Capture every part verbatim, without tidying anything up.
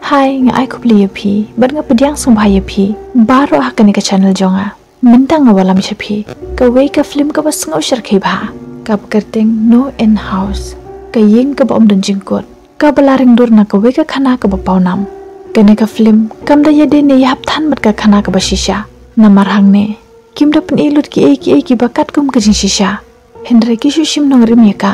Hai, nga ai khublei ïa phi bad nga pdiang sngewbha ïa phi baroh ha kane ka channel jong nga. Mynta nga wallam sha phi kawei ka film kaba sngewsarong bha, kaba kyrteng No End House, ka ïing kaba ym don jingkut, kaba la ring dur na kawei ka khana kaba pawnam. Kane ka film kam da ïadei ne ïahap than bad ka khana kaba shisha, namar hangne kim da pynïaid lut kiei kiei kiba katkum ka jingshisha. Hynrei ki shu shim nongrim ïa ka.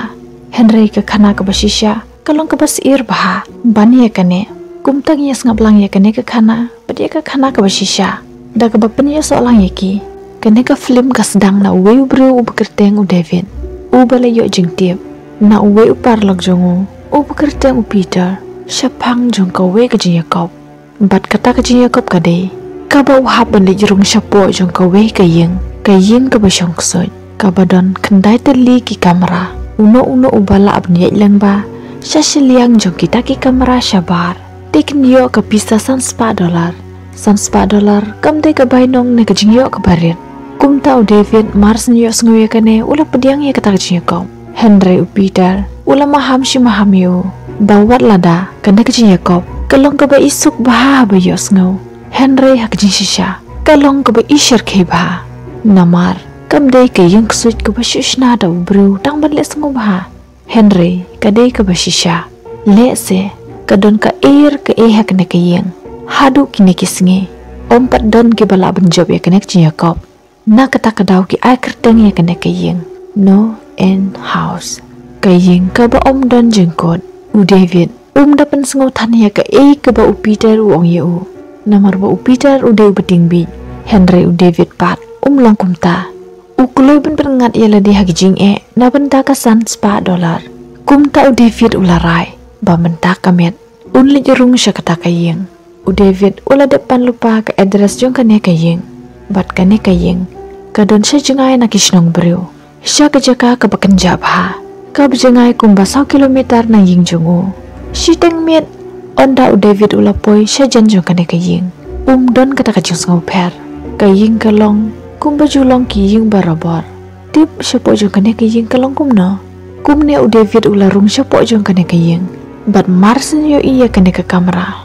Hynrei ka khana kaba shisha ka long kaba syier bha ban ïa kane. Kumta ngin ïa sngap lang ïa kane ka khana bad ïa ka khana kaba shisha da kaba pynïasoh lang ïa ki. Kane ka film ka sdang na uwei u briew uba kyrteng u David, uba la ïoh jingtip na uwei u paralok jong u uba kyrteng u Peter shaphang jong kawei ka jingïakop. Bad kata ka jingïakop ka dei kaba u hap ban leit rung shapoh jong kawei ka ïing, ka ïing kaba shong ksuid, kaba don khyndai tylli ki kamra. Uno uno uba lah ban ïaid lyngba sha shiliang jong kita ki kamra shabar, te kin ïoh ka pisa san spah dollar. San spah dollar kam dei ka bainong ne ka jingïoh kaba rit. Kumta u David, mar shen ïohsngew ïa kane, u la pdiang ïa kata ka jingïakop. Hynrei u Peter u la maham shi maham ïa u ba wat lada kane ka jingïakop ka long kaba i suk bha haba ïohsngew, hynrei ha ka jingshisha ka long kaba i shyrkhei bha. Namar kam dei ka ïing ksuid kaba shu shna da u briew tang ban leh sngewbha, hynrei ka dei kaba shisha. Lehse ka don kaei kaei ha kane ka ïing. Haduh kine ki sngi ym pat don kiba lah ban jop ïa kane ka jingïakop. Na kata ka daw ki ai kyrteng ïa kane ka ïing No End House, ka ïing kaba ym don jingkut. U David um da pynsngew than ïa kaei kaba u Peter u ong ïa u, namar ba u Peter u dei uba tieng bieit, hynrei u David pat um long kumta. U kloi ban pynngat ïa lade ha ka jingeh na bynta ka san spah dollar. Kumta u David u la rai ba mynta ka miet un leit rung sha kata ka ïing. U David u la dep pan lypa ka address jong kane ka ïing. Bad kane ka ïing ka don sha jngai na ki shnong briew, sha ka jaka kaba kynjah bha, kaba jngai kumba saw kilometer na ïing jong u. Shiteng miet ynda u David u la poi sha jan jong kane ka ïing, um don kata ka jingsngewpher. Ka ïing ka long kumba ju long ki ïing barabor. Tip shapoh jong kane ka ïing ka long kumno. Kumne u David u la rung shapoh jong kane ka ïing. Bad mar shen ïohi ïa kane ka kamra,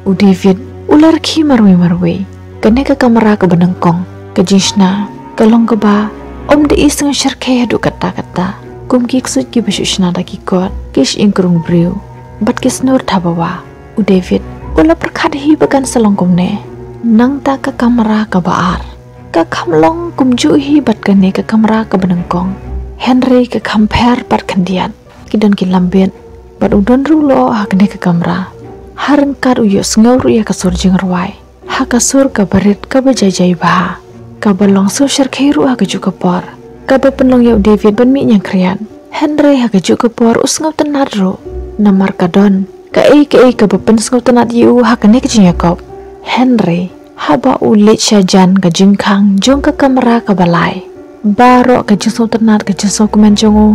u David u la rkhie marwei marwei. Kane ka kamra kaba nyngkong, ka jingshna ka long kaba ym da i sngewsarong haduh katta katta kum ki ksuid kiba shu shna da ki kot, ki shyieng krung briew bad ki snor thabawa. U David u la pyrkhat hi ba kan sa long kumne. Nangta ka kamra kaba ar ka kham long kumjuh hi bad kane ka kamra kaba nyngkong, hynrei ka kham pher pat khyndiat. Ki don ki lambit bad u don ruh lyoh ha kane ka kamra. Ha ryngkat u ïohsngew ruh ïa ka sur jingrwai, ha ka sur kaba rit kaba jai jai bha, kaba long sngewsarong ruh ha kajuh ka por, kaba pynlong ïa u David ban mih ñiangkhriat. Hynrei ha kajuh ka por u sngewtynnat ruh, namar ka don kaei kaei kaba pynsngewtynnat ïa u ha kane ka jingïakop. Hynrei haba u leit sha jan ka jingkhang jong ka kamra kaba lai, baroh ka jingsngewtynnat, ka jingsngewkmen jong u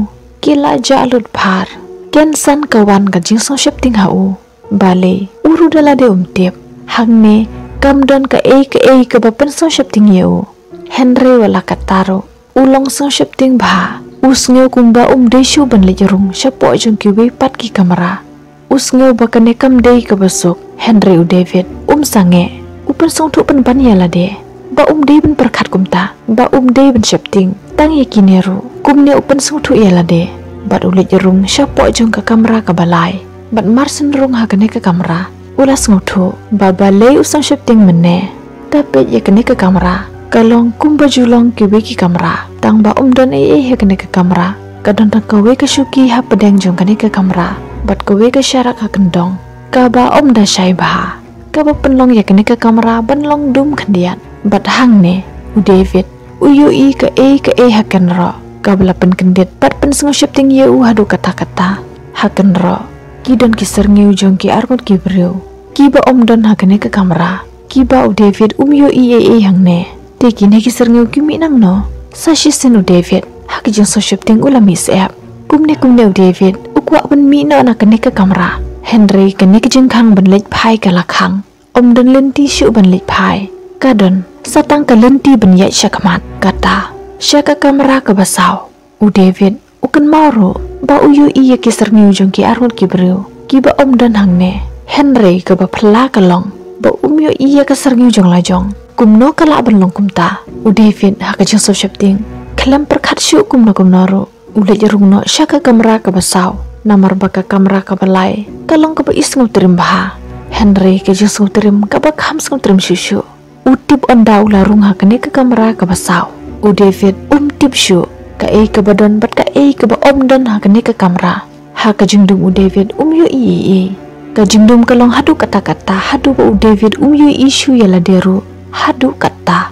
ki la jah lut phar. Kynsan ka wan ka jingsngewsheptieng ha u. Balei u ruh da lade um tip. Hangne kam don kaei kaei kaba pynsngewsheptieng ïa u. Hynrei wat la katta ruh u long sngewsheptieng bha. U sngew kumba um dei shuh ban leit rung shapoh jong kiwei pat ki kamra. U sngew ba kane kam dei kaba suk. Hynrei u David um sangeh. U pynsngewthuh pynban ïa lade ba um dei ban pyrkhat kumta, ba um dei ban sheptieng tang ïa kine ruh. Kumne u pynsngewthuh ïa lade bad u leit rung shapoh jong ka kamra kaba lai. Bad mar shen rung ha kane ka kamra, u la sngewthuh ba balei u sngewsheptieng mynne. Te peit ïa kane ka kamra, ka long kumba ju long kiwei ki kamra, tang ba um don ei ei ha kane ka kamra. Ka don tang kawei ka shuki hapdeng jong kane ka kamra bad kawei ka sharak ha kyndong, kaba um da shai bha, kaba pynlong ïa kane ka kamra ban long dum khyndiat. Bad hangne u David u ïohi kaei kaei ha kynroh kaba la pynkyndit bad pynsngewsheptieng ïa u haduh katta katta. Ha kynroh ki don ki syrngiew jong ki arngut ki briew kiba um don ha kane ka kamra, kiba u David um ïohi ei ei hangne. Te kine ki syrngiew ki mih nangno? Sa shisien u David ha ka jingsngewsheptieng u la mih syep. Kumne kumne u David u kwah ban mih noh na kane ka kamra, hynrei kane ka jingkhang ban leit phai ka la khang. Um don lynti shuh ban leit phai. Ka don sa tang ka lynti ban ïaid shakhmat, kata sha ka kamra kaba saw. U David u kynmaw ruh ba u ïohi ïa ki syrngiew jong ki arngut ki briew kiba um don hangne. Hynrei kaba phylla ka long ba um ïohi ïa ka syrngiew jong la jong. Kumno ka lah ban long kumta? U David ha ka jingsngewsheptieng khlem pyrkhat shuh kumno kumno ruh, u leit rung noh sha ka kamra kaba saw, namar ba ka kamra kaba lai ka long kaba isngewtriem bha. Hynrei ka jingsngewtriem kaba kham sngewtriem shuh shuh. U tip ynda u la rung ha kane ka kamra kaba saw. U David um tip shuh kaei kaba don bad kaei kaba ym don ha kane ka kamra. Ha ka jingdum u David um ïohi ei ei. Ka jingdum ka long haduh katta katta, haduh ba u David um ïohi shuh ïa lade ruh haduh katta.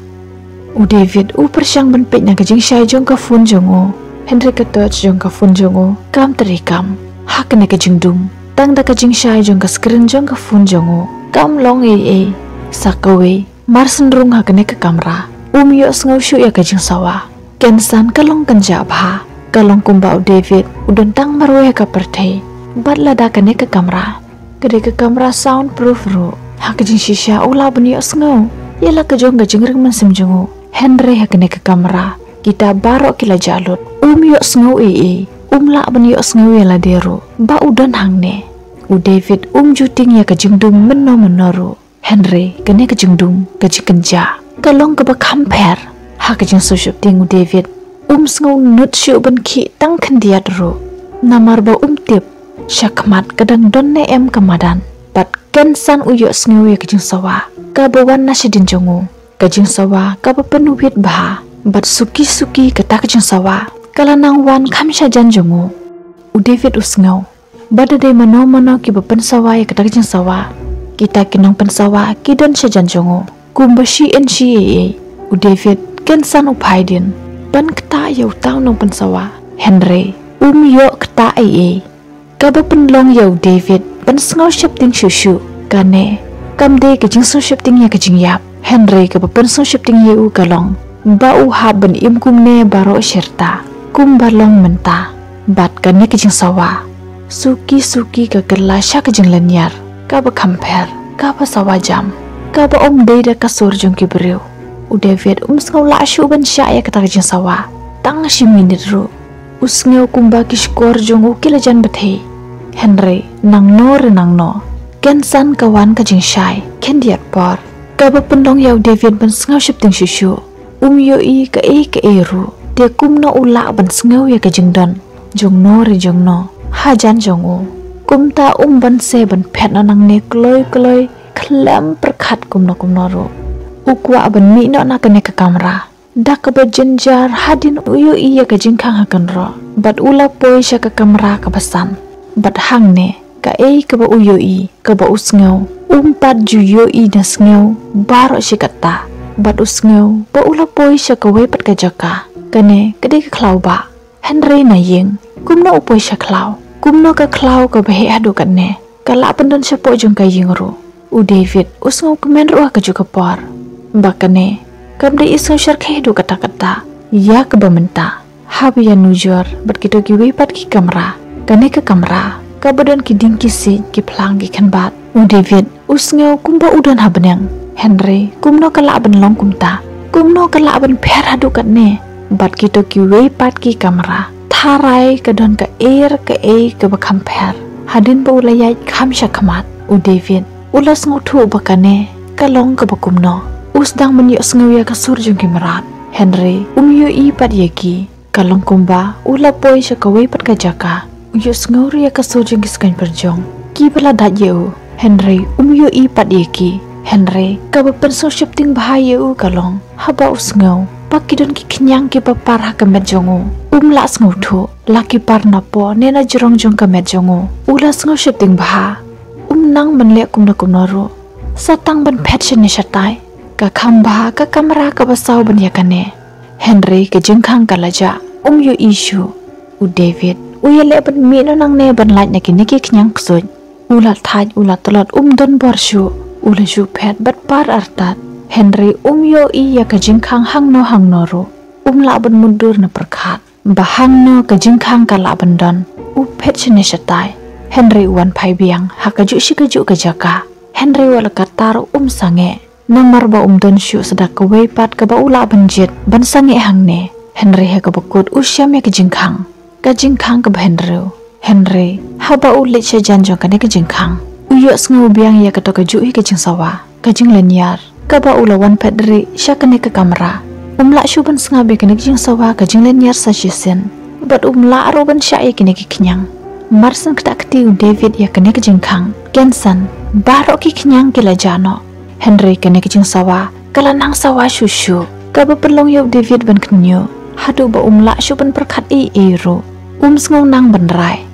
U David u pyrshang ban peit na ka jingshai jong ka phone jong u, hynrei ka torch jong ka phone jong u kam treikam. Ha kane ka jingdum, tang da ka jingshai jong ka screen jong ka phone jong u, kam long ei ei. Sa kawei, mar shen rung ha kane ka kamra, um ïohsngew shuh ïa ka jingsawa. Kynsan ka long kynjah bha. Ka long kumba u David u don tang marwei ha ka pyrthei bad lada kane ka kamra ka dei ka kamra soundproof ruh, ha ka jingshisha u lah ban ïohsngew ïa la ka jong ka jingring mynsiem jong u. Hynrei ha kane ka kamra kita baroh ki la jah lut. Um ïohsngew ei ei, um lah ban ïohsngew ïa lade ruh ba u don hangne. U David um ju tieng ïa ka jingdum mynno mynno ruh. Hynrei kane ka jingdum, ka jingkynjah, ka long kaba kham pher. Ha ka jingsngewsheptieng u David um sngewnud shuh ban khih tang khyndiat ruh, namar ba um tip shakhmat ka dang don ne em ka madan. Bad kynsan u ïohsngew ïa ka jingsawa kaba wan na shadien jong u, ka jingsawa kaba pynwit bha. Bad suki suki kata ka jingsawa ka la nang wan kham shajan jong u. U David u sngew ba da dei mano mano kiba pynsawa ïa kata ka jingsawa, kita ki nongpynsawa ki don shajan jong u. Kumba shi in shi ei ei, u David kynsan u phai dien ban ktah ïa uta u nongpynsawa. Hynrei um ïoh ktah ei ei. Kaba pynlong ïa u David ban sngewsheptieng shuh shuh, kane kam dei ka jingsngewsheptieng ïa ka jingïap. Hynrei kaba pynsngewsheptieng ïa u ka long ba u hap ban im kumne baroh shirta kumba long mynta. Bad kane ka jingsawa, suki suki ka kylla sha ka jinglynñiar kaba kham pher, kaba sawa jam, kaba ym dei da ka sur jong ki briew. U David um sngew lah shuh ban shah ïa kata ka jingsawa tang shi minit ruh. U sngew kumba ki shkor jong u ki la jan bthei. Hynrei nangno re nangno, kynsan ka wan ka jingshai khyndiat por, kaba pynlong ïa u David ban sngewsheptieng shuh shuh. Um ïohi kaei kaei ruh. Te kumno u lah ban sngew ïa ka jingdon jongno re jongno hajan jong u? Kumta um banse ban phet noh nangne kloi kloi khlem pyrkhat kumno kumno ruh. U kwah ban mih noh na kane ka kamra da kaba jynjar hadien u ïohi ïa ka jingkhang ha kynroh. Bad u la poi sha ka kamra kaba san. Bad hangne kaei kaba u ïohi, kaba u sngew, um pat ju ïohi da sngew baroh shi katta. Bad u sngew ba u la poi sha kawei pat ka jaka. Kane ka dei ka khlaw bah. Hynrei na ïing, kumno u poi sha khlaw? Kumno ka khlaw kaba heh haduh katne ka lah ban don shapoh jong ka ïing ruh? U David u sngewkmen ruh ha kajuh ka por ba kane kam dei i sngewshyrkhei haduh katta katta. Ïa kaba mynta, haba ïanujor bad kito kiwei pat ki kamra, kane ka kamra kaba don ki dieng ki siej, ki phlang, ki khynbat, u David u sngew kumba u don ha bneng. Hynrei kumno ka lah ban long kumta? Kumno ka lah ban pher haduh katne bad kito kiwei pat ki kamra? Tharai ka don kaei re kaei kaba kham pher. Hadien ba u la ïaid kham shakhmat, u David u la sngewthuh ba kane ka long kaba kumno. U sdang ban ïohsngew ïa ka sur jong ki mrad, hynrei um ïohi pat ïa ki. Ka long kumba u la poi sha kawei pat ka jaka. U ïohsngew ruh ïa ka sur jong ki skaiñ pyrjong kiba la dait ïa u, hynrei um ïohi pat ïa ki. Hynrei kaba pynsngewsheptieng bha ïa u ka long haba u sngew ba ki don ki khñiang kiba par ha ka met jong u. Um lah sngewthuh la ki par napoh ne na jrong jong ka met jong u. U la sngewsheptieng bha. Um nang ban leh kumno kumno ruh, sa tang ban phet shane shatai. Ka kham bha ka kamra kaba saw ban ïa kane. Hynrei ka jingkhang ka la jah, um ïohi shuh. U David u ïaleh ban mih noh nangne ban lait na kine ki khñiang ksuid. U la thait, u la tlot, um don bor shuh. U la shu phet bad par artat, hynrei um ïohi ïa ka jingkhang hangno hangno ruh. Um lah ban mutdur ne pyrkhat ba hangno ka jingkhang ka lah ban don. U phet shane shatai, hynrei u wan phai biang ha kajuh shi kajuh ka jaka. Hynrei wat la katta ruh um sangeh, namar ba um don shuh sa da kawei pat kaba u lah ban jied ban sangeh hangne. Hynrei ha kaba kut u shem ïa ka jingkhang, ka jingkhang kaba hynriew. Hynrei haba u leit shajan jong kane ka jingkhang, U ïohsngew biang ïa kato kajuh hi ka jingsawa, ka jinglynñiar, kaba u la wan phet rieh sha kane ka kamra. Um lah shuh ban sngap ïa kane ka jingsawa, ka jinglynñiar sa shisien. Bad um lah ruh ban shah ïa kine ki khñiang. Mar shen ktah kti u David ïa kane ka jingkhang, kynsan baroh ki khñiang ki la jah noh. Hynrei kane ka jingsawa ka la nang sawa shuh shuh, kaba pynlong ïa u David ban kynñiuh haduh ba um lah shuh ban pyrkhat ei ei ruh. Um sngew nang ban rai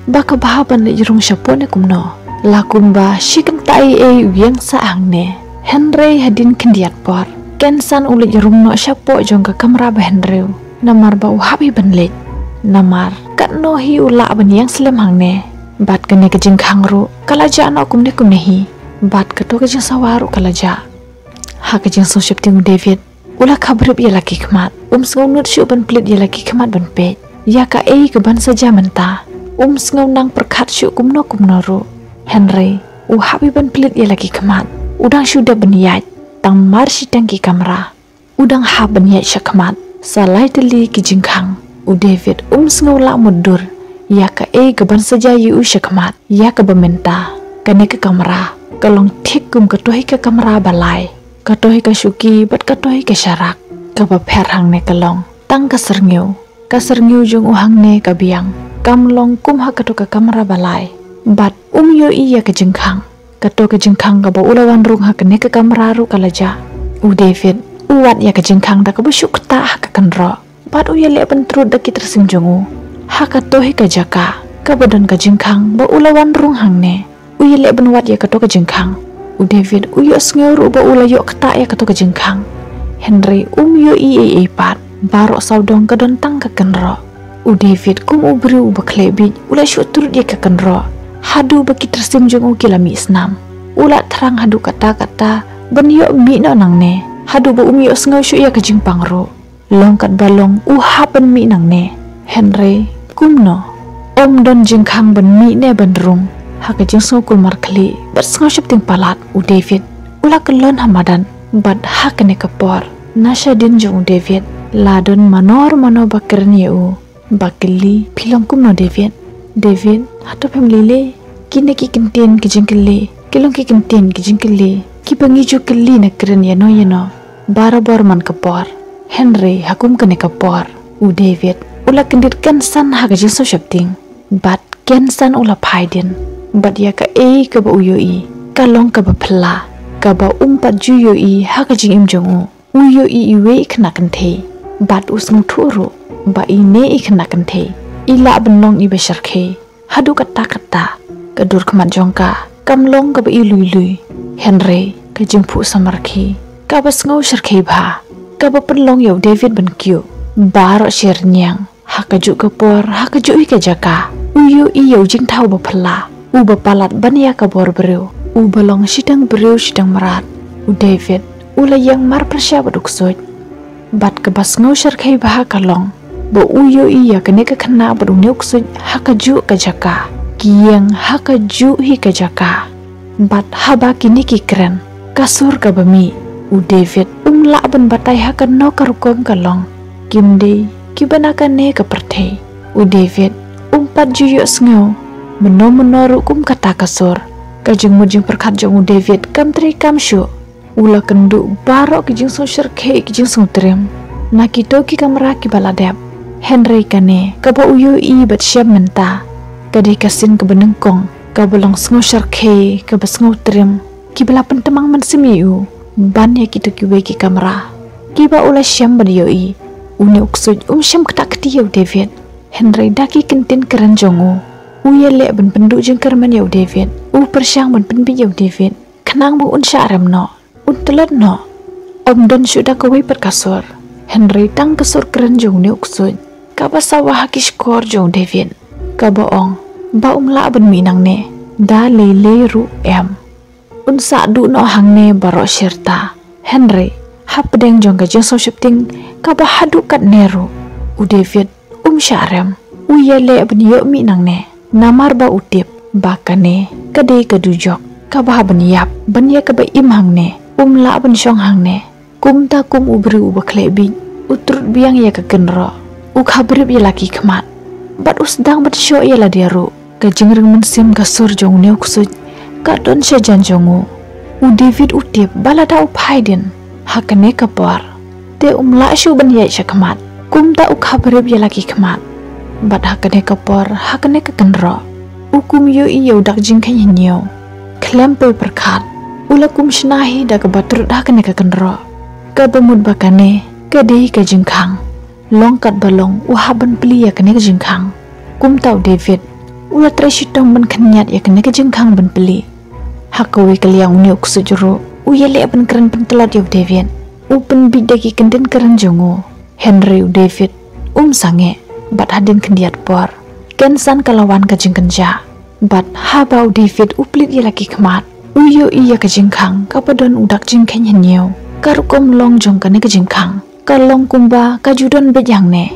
ba ka bha ban leit rung shapoh ne kumno, la kumba shi kynta ei ei u ïeng sah hangne. Hynrei hadien khyndiat por, kynsan u leit rung noh shapoh jong ka kamra ba hynriew, namar ba u hap hi ban leit, namar katno hi u lah ban ïeng slem hangne. Bad kane ka jingkhang ruh ka la jah noh kumne kumne hi. Bad kato ka jingsawa ruh ka la jah. Ha ka jingsheptieng u David u la khabrip ïa la ki khmat. Um sngew nud shuh ban plie ïa la ki khmat ban peit ïa kaei kaban sa jia mynta. Um sngew nang pyrkhat shuh kumno kumno ruh. Hynrei u hap hi ban plie ïa la ki khmat. U dang shu dep ban ïaid tang mar shiteng ki kamra. U dang hap ban ïaid shakhmat. Sa lai tylli ki jingkhang, u David um sngew lah mutdur ïa kaei kaban sa jia ïa u shakhmat. Ïa kaba mynta kane ka kamra ka long thik kum kato hi ka kamra ba lai, kato hi ka shuki bad kato hi ka sharak. Kaba pher hangne ka long tang ka syrngiew. Ka syrngiew jong u hangne ka biang, kam long kum ha kato ka kamra ba lai. Bad um ïohi ïa ka jingkhang. Kato ka jingkhang kaba u la wan rung ha kane ka kamra ruh ka la jah. U David u wad ïa ka jingkhang da kaba shu ktah ha ka kynroh. Bad u ïaleh ban trud da ki tyrsim jong u ha kato hi ka jaka kaba don ka jingkhang ba u la wan rung hangne. U ïaleh ban wad ïa kato ka jingkhang. U David u ïohsngew ruh ba u la ïoh ktah ïa kato ka jingkhang. Hynrei um ïohi ei ei pat. Baroh sawdong ka don tang ka kynroh. U David kum u briew uba khleh bieit u la shu trud ïa ka kynroh haduh ba ki tyrsim jong u ki la mih snam. U la thrang haduh katta katta ban ïoh mih noh nangne, haduh ba um ïohsngew shuh ïa ka jingpang ruh. Long katba long u hap ban mih nangne. Hynrei kumno? Ym don jingkhang ban mih ne ban rung. Ha ka jingsngewkulmar khlieh bad sngewsheptieng palat, u David u la kyllon ha madan. Bad ha kane ka por, na shadien jong u David la don mano mano ba kren ïa u, ba kylli, "Phi long kumno, David? David, hato phim lei lei?" Kine ki kyntien ki jingkylli ki long ki kyntien ki jingkylli kiba ngi ju kylli ne kren ïano ïano barabor man ka por. Hynrei ha kum kane ka por, u David u la kyndit kynsan ha ka jingsngewsheptieng. Bad kynsan u la phai dien. Bad ïa kaei kaba u ïohi ka long kaba phylla, kaba um pat ju ïohi ha ka jingim jong u. U ïohi iwei i khynnah kynthei. Bad u sngewthuh ruh ba ine i khynnah kynthei i lah ban long iba shyrkhei. Haduh katta katta ka dur khmat jong ka kam long kaba i lui lui. Hynrei ka jingphuh samrkhie kaba sngew shyrkhei bha, kaba pynlong ïa u David ban kyiuh baroh shi rynïeng. Ha kajuh ka por, ha kajuh hi ka jaka, u ïohi ïa u jingthaw ba phylla, uba palat ban ïa ka bor briew, uba long shiteng briew shiteng mrad. U David u la ïeng marpyrshah bad u ksuid. Bad kaba sngew shyrkhei bha ka long ba u ïohi ïa kane ka khynnah bad une u ksuid ha kajuh ka jaka. Ki ïeng ha kajuh hi ka jaka. Bad haba kine ki kren, ka sur kaba mih, u David um lah ban batai ha kano ka rukom ka long. Kim dei kiba na kane ka pyrthei. U David um pat ju ïohsngew mynno mynno ruh kum kata ka sur. Ka jingmut jingpyrkhat jong u David kam trei kam shuh. U la kynduh baroh ki jingsngewshyrkhei, ki jingsngewtriem na kito ki kamra kiba la dep. Hynrei kane kaba u ïohi bad shem mynta ka dei ka sien kaba nyngkong kaba long sngewshyrkhei, kaba sngewtriem, kiba la pyntymmen mynsiem ïa u ban ïa kito kiwei ki kamra kiba u la shem bad ïohi. Une u ksuid um shym ktah kti ïa u David, hynrei da ki kyntien kren jong u, u ïaleh ban pynduh jingkyrmen ïa u David. U pyrshang ban pynbieit ïa u David khnang ba un shah rem noh, un tlot noh. Ym don shuh da kawei pat ka sur, hynrei tang ka sur kren jong une u ksuid kaba sawa ha ki shkor jong u David, kaba ong ba um lah ban mih nangne da lei lei ruh em. Un sah duh noh hangne baroh shi rta. Hynrei hapdeng jong ka jingsngewsheptieng kaba haduh katne ruh, u David um shah rem. U ïaleh ban ïoh mih nangne, namar ba u tip ba kane ka dei ka dujok kaba hap ban ïap ban ïa kaba im hangne. Um lah ban shong hangne. Kumta kum u briew uba khleh bieit, u trud biang ïa ka kynroh, u khabrip ïa la ki khmat bad u sdang ban shoh ïa lade ruh. Ka jingring mynsiem, ka sur jong une u ksuid ka don sha jan jong u. U David u tip ba lada u phai dien ha kane ka por, te um lah shuh ban ïaid sha khmat. Kumta u khabrip ïa la ki khmat, bad ha kane ka por, ha kane ka kynroh, u kum ïohi ïa u dak jingkheiñ hynñiew. Khlem poi pyrkhat, u la kum shna hi da kaba trud ha kane ka kynroh. Kaba mut ba kane ka dei ka jingkhang. Long katba long, u hap ban plie ïa kane ka jingkhang. Kumta u David u la trei shitom ban khynñiat ïa kane ka jingkhang ban plie. Ha kawei ka liang, une u ksuid ruh u ïaleh ban kren pyntlot ïa u David. U pynbiej da ki kyndit kren jong u. Hynrei u David um sangeh, bad hadien khyndiat por, kynsan ka la wan ka jingkynjah. Bad haba u David u plied ïa la ki khmat, u ïohi ïa ka jingkhang kaba don u dak jingkheiñ hynñiew, ka rukom long jong kane ka jingkhang. Ka long kumba ka ju don beit hangne.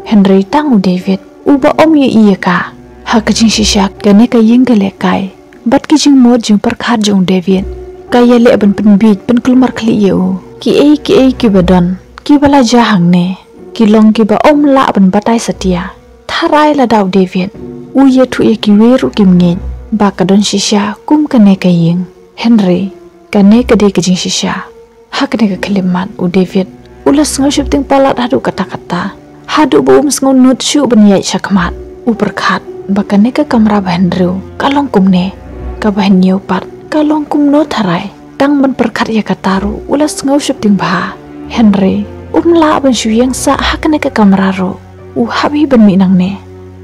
Hynrei tang u David uba ym ïohi ïa ka. Ha ka jingshisha, kane ka ïing ka lehkai, bad ki jingmut jingpyrkhat jong u David ka ïaleh ban pynbiej, pynkulmar khlieh ïa u. Kiei kiei kiba don, kiba la jia hangne, ki long kiba ym lah ban batai satia. Tharai lada u David u ïathuh ïa kiwei ruh kim ngeit ba ka don shisha kum kane ka ïing. Hynrei kane ka dei ka jingshisha. Ha kane ka khyllipmat, u David u la sngew sheptieng palat haduh katta katta, haduh ba um sngew nud shuh ban ïaid sha khmat. U pyrkhat ba kane ka kamra ba hynriew ka long kumne, kaba hynñiew pat ka long kumno tharai. Tang ban pyrkhat ïa kata ruh u la sngew sheptieng bha. Hynrei um lah ban shu ïeng sah ha kane ka kamra ruh. U hap hi ban mih nangne.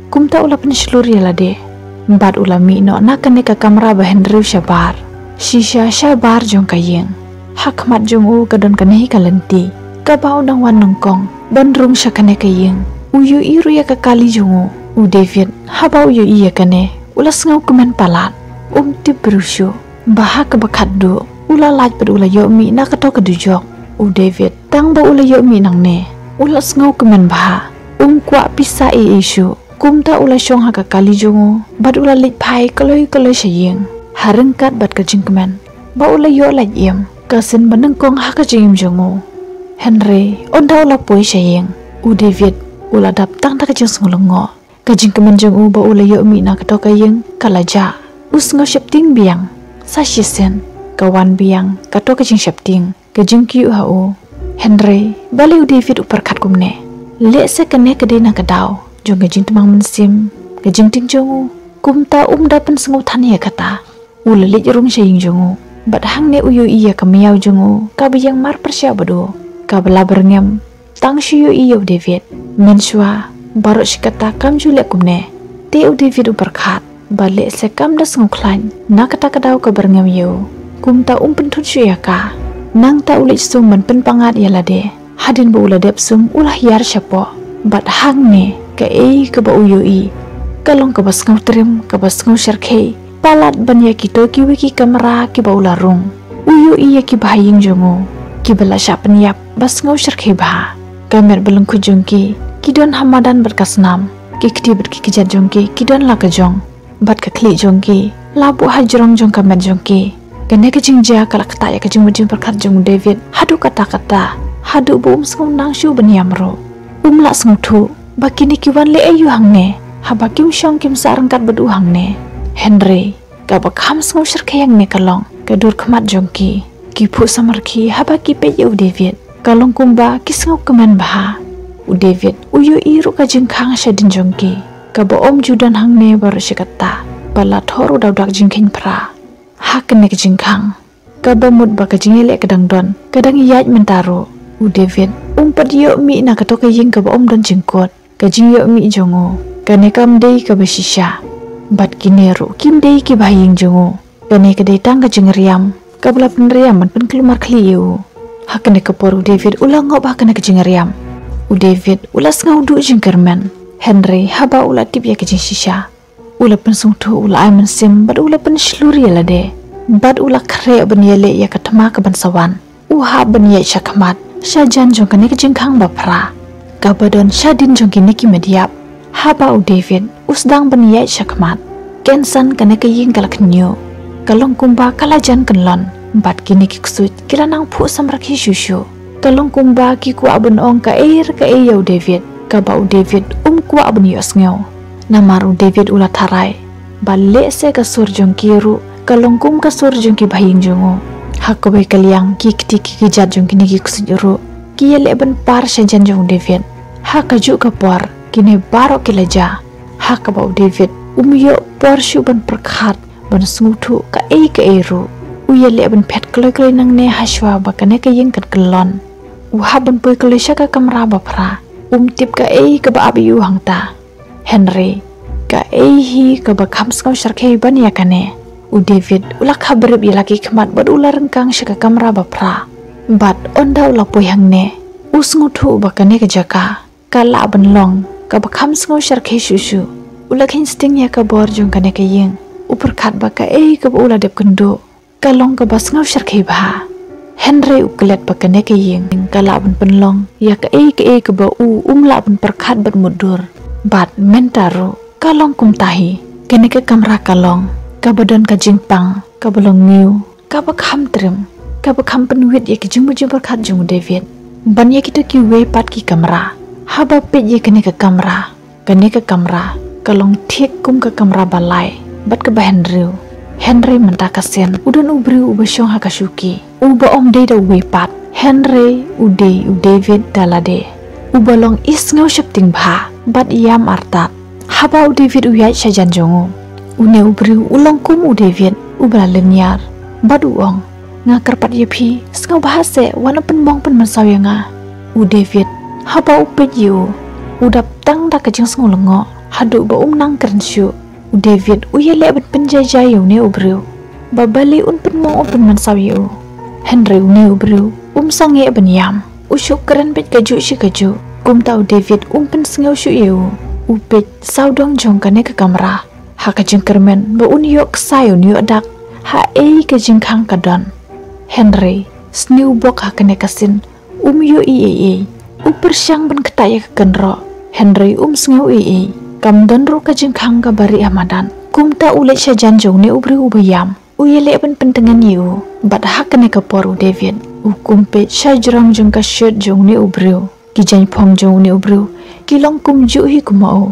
Kumta u la pynshlur ïa lade, bad u la mih noh na kane ka kamra ba hynriew shabar, shisha shabar jong ka ïing. Ha khmat jong u ka don kane hi ka lynti kaba u dang wan nyngkong ban rung sha kane ka ïing. U ïohi ruh ïa ka kali jong u. U David, haba u ïohi ïa kane, u la sngewkmen palat. Um tip briew shuh ba ha kaba khatduh u la lait bad u la ïoh mih na kato ka dujok. U David, tang ba u la ïoh mih nangne, u la sngewkmen bha. Um kwah pisa ei ei shuh. Kumta u la shong ha ka kali jong u bad u la leit phai kloi kloi sha ïing, ha ryngkat bad ka jingkmen ba u la ïoh lait im ka sien ba nyngkong ha ka jingim jong u. Hynrei ynda u la poi sha ïing, u David u la dap tang da ka jingsngew lyngngoh. Ka jingkmen jong u ba u la ïoh mih na kato ka ïing ka la jah. U sngew sheptieng biang. Sa shisien ka wan biang kato ka jingsheptieng, ka jingkyiuh ha u. Hynrei balei u David u pyrkhat kumne? Lehse kane ka dei na ka daw jong ka jingtmang mynsiem, ka jingtieng jong u. Kumta um da pynsngewthan ïa kata. U la leit rung sha ïing jong u, bad hangne u ïohi ïa ka miaw jong u kaba ïeng mar pyrshah bad u, kaba la byrngem tang shu ïohi ïa u David. Mynshuwa baroh shi katta kam ju leh kumne. Te u David u pyrkhat ba lehse kam da sngewkhlaiñ, na kata ka daw ka byrngem ïa u. Kumta um pynthut shuh ïa ka. Nangta u leit sum ban pynpang-at ïa lade. Hadien ba u la dep sum, u la hiar shapoh. Bad hangne kaei kaba u ïohi ka long kaba sngewtriem, kaba sngewshyrkhei palat ban ïa kito kiwei ki kamra kiba u la rung. U ïohi ïa ki bahaïing jong u kiba la shah pynïap ba sngewshyrkhei bha. Ka met ba lyngkhuid jong ki ki don ha madan bad ka snam. Ki kti bad ki kjat jong ki ki don la ka jong, bad ka khlieh jong ki la buh ha jrong jong ka met jong ki. Kane ka jingjia ka la ktah ïa ka jingmut jingpyrkhat jong u David haduh katta katta, haduh ba um sngew nang shuh ban ïam ruh. Um lah sngewthuh ba kine ki wan leh aïu hangne, haba kim shong kim sah ryngkat bad u hangne. Hynrei kaba kham sngewshyrkhei hangne ka long ka dur khmat jong ki, ki phuh samrkhie haba ki peit ïa u David. Ka long kumba ki sngewkmen bha. U David u ïohi ruh ka jingkhang shadien jong ki, kaba ym ju don hangne baroh shi katta, ba la thoh ruh da u dak jingkheiñ phra. Ha kane ka jingkhang, kaba mut ba ka jingïaleh ka dang don, ka dang ïaid mynta ruh, u David um pat ïoh mih na kato ka ïing kaba ym don jingkut. Ka jingïoh mih jong u, kane kam dei kaba shisha. Bad kine ruh kim dei ki bahaïing jong u. Kane ka dei tang ka jingriam kaba la pynriam ban pynkulmar khlieh ïa u. Ha kane ka por u David u la ngop ha kane ka jingriam. U David u la sngew duh jingkyrmen. Hynrei haba u la tip ïa ka jingshisha, u la pynsngewthuh, u la ai mynsiem bad u la pynshlur ïa lade. Bad u la khreh ban ïaleh ïa ka thma kaban sa wan. U hap ban ïaid sha khmat, sha jan jong kane ka jingkhang ba phra, kaba don shadien jong kine ki met ïap. Haba u David u sdang ban ïaid sha khmat, kynsan kane ka ïing ka la khñiuh. Ka long kumba ka la jan kyllon, bad kine ki ksuid ki la nang phuh samrkhie shuh shuh. Ka long kumba ki kwah ban ong kaei re kaei ïa u David, kaba u David um kwah ban ïohsngew. Namar u David u la tharai ba lehse ka sur jong ki ruh ka long kum ka sur jong ki bahaïing jong u. Ha kawei ka liang ki kti ki kjat jong kine ki ksuid ruh ki ïaleh ban par shajan jong u David. Ha kajuh ka por kine baroh ki la jia, ha kaba u David um ïoh por shuh ban pyrkhat, ban sngewthuh kaei kaei ruh. U ïaleh ban phet kloi kloi nangne hashwa ba kane ka ïing kan kyllon. U hap ban poi kloi sha ka kamra ba phra. Um tip kaei kaba ap ïa u hangta. Hynrei kaei hi kaba kham sngewshyrkhei ban ïa kane, u David u la khabrip ïa la ki khmat bad u la ryngkang sha ka kamra ba phra. Bad ynda u la poi hangne, u sngewthuh ba kane ka jaka ka lah ban long kaba kham sngewshyrkhei shuh shuh. U la kheiñ sting ïa ka bor jong kane ka ïing. U pyrkhat ba kaei kaba u la dep kynduh ka long kaba sngewshyrkhei bha. Hynrei u klet ba kane ka ïing ka lah ban pynlong ïa kaei kaei kaba u um lah ban pyrkhat bad mutdur. Bad mynta ruh ka long kumta hi. Kane ka kamra ka long kaba don ka jingpang kaba long ñiew, kaba kham triem, kaba kham pynwit ïa ki jingmut jingpyrkhat jong u David ban ïa kito kiwei pat ki kamra. Haba peit ïa kane ka kamra, kane ka kamra ka long thik kum ka kamra ba lai bad kaba hynriew. Hynrei mynta ka sien u don u briew uba shong ha ka shuki, uba ym dei da uwei pat. Hynrei u dei u David da lade, uba long i sngewsheptieng bha bad ïam artat. Haba u David u ïaid shajan jong u, une u briew u long kum u David uba la lynñiar bad u ong, "Nga kyrpad ïa phi, sngewbha seh wan pynmong pynmynsaw ïa nga." U David, haba u peit ïa u, u dap tang da ka jingsngew lyngngoh haduh ba um nang kren shuh. U David u ïaleh ban pynjaijai ïa une u briew ba balei un pynmong un pynmynsaw ïa u. Hynrei une u briew um sangeh ban ïam, u shu kren beit kajuh shi kajuh. Kumta u David um pynsngew shuh ïa u. U peit sawdong jong kane ka kamra ha ka jingkyrmen ba un ïoh ksai, un ïoh dak ha ei ka jingkhang ka don. Hynrei sniew bok ha kane ka sien um ïohi ei ei. U pyrshang ban ktah ïa ka kynroh, hynrei um sngew ei ei. Kam don ruh ka jingkhang kaba rieh ha madan. Kumta u leit shajan jong une u briew uba ïam, u ïaleh ban pyntngen ïa u. Bad ha kane ka por u David u kum peit shajrong jong ka shirt jong une u briew. Ki jaiñphong jong une u briew ki long kumjuh hi kum ma u.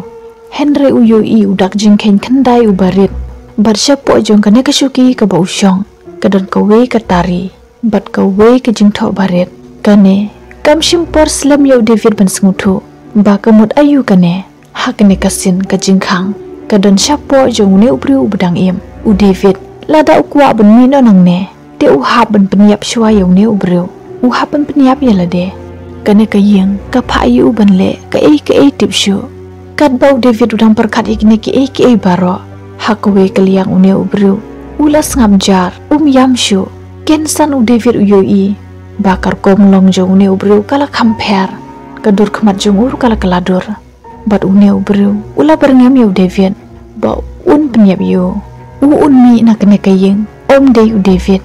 Hynrei u ïohi u dak jingkheiñ khyndai uba rit bad shapoh jong kane ka shuki kaba u shong ka don kawei ka tari bad kawei ka jingthoh barit. Kane kam shim por slem ïa u David ban sngewthuh ba ka mut aïu kane. Ha kane ka sien ka jingkhang ka don shapoh jong une u briew uba dang im. U David lada u kwah ban mih noh nangne, te u hap ban pynïap shuwa ïa une u briew. U hap ban pynïap ïa lade. Kane ka ïing ka phah ïa u ban leh kaei kaei tip shuh. Katba u David u dang pyrkhat ïa kine kiei kiei baroh, ha kawei ka liang une u briew u la sngap jar, um ïam shuh. Kynsan u David u ïohi ba ka rukom long jong une u briew ka la kham pher. Ka dur khmat jong u ruh ka la kylla dur. Bad une u briew u la byrngem ïa u David ba un pynïap ïa u. U un mih na kane ka ïing ym dei u David.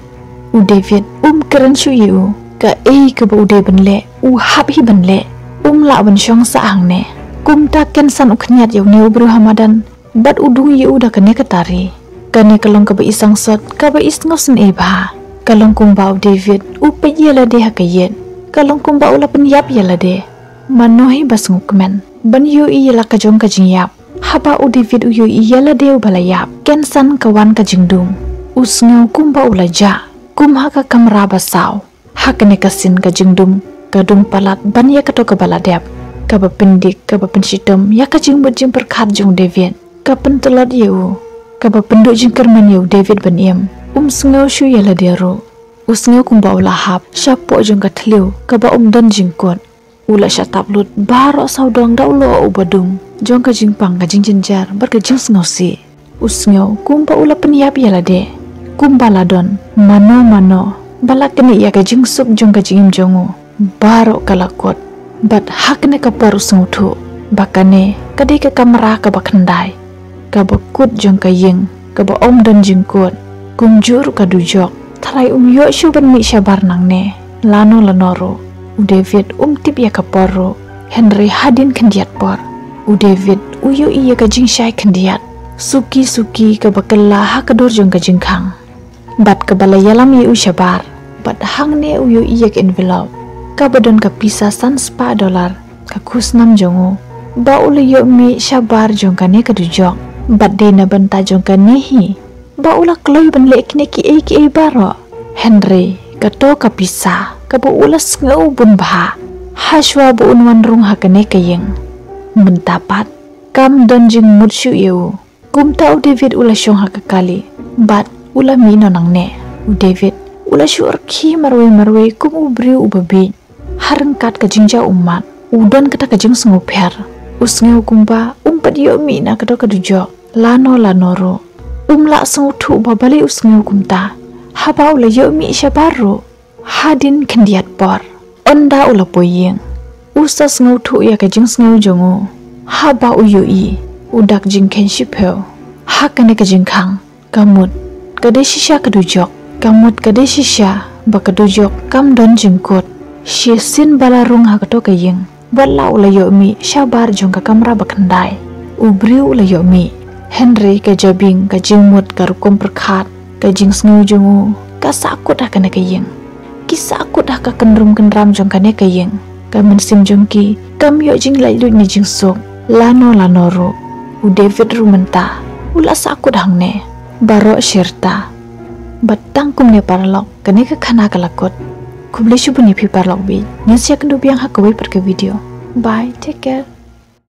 U David um kren shuh ïa u. Kaei kaba u dei ban leh u hap hi ban leh. Um lah ban shong sah hangne. Kumta kynsan u khñiat ïa une u briew ha madan bad u dung ïa u da kane ka tari. Kane ka long kaba i sangsot, kaba i sngewsynei bha. Ka long kumba u David u peit ïa lade ha ka ïit. Ka long kumba u la pynïap ïa lade. Mano hi ba sngewkmen ban ïohi ïa la ka jong ka jingïap. Haba u David u ïohi ïa lade uba la ïap, kynsan ka wan ka jingdum. U sngew kumba u la jah, kum ha ka kamra ba saw. Ha kane ka sien ka jingdum ka dum palat ban ïa kato kaba la dep. Kaba pyndik, kaba pynshitom ïa ka jingmut jingpyrkhat jong u David. Ka pyntlot ïa u, kaba pynduh jingkyrmen ïa u David ban im. Um sngew shuh ïa lade ruh. U sngew kumba u la hap shapoh jong ka thliew kaba um don jingkut. U la shah tap lut baroh sawdong da u lyoh uba dum jong ka jingpang, ka jingjynjar bad ka jingsngewsih. U sngew kumba u la pynïap ïa lade. Kumba la don mano mano ba la knieh ïa ka jingsuk jong ka jingim jong u. Baroh ka la kut. Bad ha kane ka por u sngewthuh ba kane ka dei ka kamra kaba khyndai, kaba kut jong ka ïing kaba ym don jingkut. Kumjuh ruh ka dujok. Tharai um ïoh shuh ban mih shabar nangne lano lano ruh. U David um tip ïa ka por ruh. Hynrei hadien khyndiat por u David u ïohi ïa ka jingshai khyndiat suki suki kaba kylla ha ka dur jong ka jingkhang. Bad kaba la ïalam ïa u shabar. Bad hangne u ïohi ïa ka envelope kaba don ka pisa san spah dollar, ka khusnam jong u ba u la ïoh mih shabar jong kane ka dujok. Bad dei na bynta jong kane hi ba u la kloi ban leh kine kiei kiei baroh. Hynrei kato ka pisa kaba u la sngew bun bha hashwa ba un wan rung ha kane ka ïing, mynta pat kam don jingmut shuh ïa u. Kumta u David u la shong ha ka kali bad u la mih noh nangne. U David u la shu rkhie marwei marwei kum u briew uba bieit. Ha ryngkat ka jingjia ummat u don kata ka jingsngewpher. U sngew kumba um pat ïoh mih na kato ka dujok lano lano ruh. Um lah sngewthuh ba balei u sngew kumta haba u la ïoh mih shabar ruh. Hadien khyndiat por, ynda u la poi ïing, u sa sngewthuh ïa ka jingsngew jong u haba u ïohi u dak jingkheiñ shiphew. Ha kane ka jingkhang, ka mut ka dei shisha ka dujok. Ka mut ka dei shisha ba ka dujok kam don jingkut. Shisien ba la rung ha kato ka ïing, wat la u la ïoh mih shabar jong ka kamra ba khyndai, u briew u la ïoh mih. Hynrei ka jabieng, ka jingmut, ka rukom pyrkhat, ka jingsngew jong u ka sahkut ha kane ka ïing. Ki sahkut ha ka kynrum kynram jong kane ka ïing. Ka mynsiem jong ki kam ïoh jinglaitluid ne jingsuk lano lano ruh. U David ruh mynta u la sahkut hangne. Baroh shirta. Bad tang kumne paralok, kane ka khana ka la kut. Khublei shibun ïa phi paralok bad ngin sa ïakynduh biang ha kawei pat ka video. Bye, take care.